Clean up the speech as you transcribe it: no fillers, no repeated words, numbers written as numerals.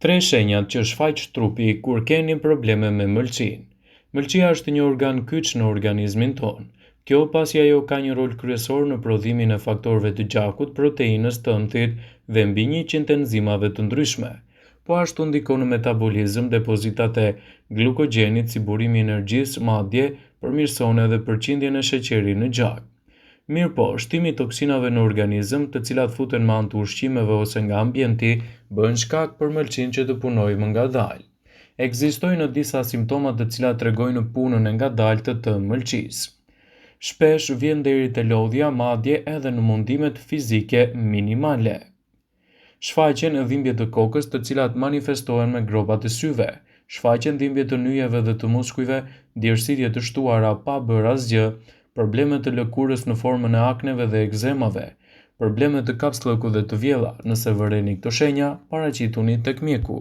Tre shenjat që shfaq trupi kur keni probleme me mëlçinë. Mëlçia është një organ kyç në organizmin tonë. Kjo pasi ajo ka një rol kryesor në prodhimin e faktorëve të gjakut, proteinës, tëmthit dhe mbi 100 enzimave të ndryshme. Po ashtu ndikon në metabolizëm, depozitat e glukogjenit si burim i energjisë, madje përmirëson edhe përqindjen e sheqerit në gjak. Mirëpo, shtimi i toksinave në organizëm, të cilat futen me anë të ushqimeve ose nga ambienti, bëhen shkak për mëlçinë që të punojë më ngadalë. Ekzistojnë disa simptoma të cilat tregojnë punën e ngadaltë të mëlçisë. Shpesh vjen deri te lodhja, madje edhe në mundimet fizike minimale. Shfaqen dhimbje të kokës të cilat manifestohen me gropat e syve, shfaqen dhimbje të nyjeve dhe të muskujve, djersitje të shtuara pa bërë asgjë, probleme të lëkurës në formën e akneve dhe ekzemave, probleme të kapsllëkut dhe të vjella. Nëse vëreni këto shenja, paraqituni tek mjeku.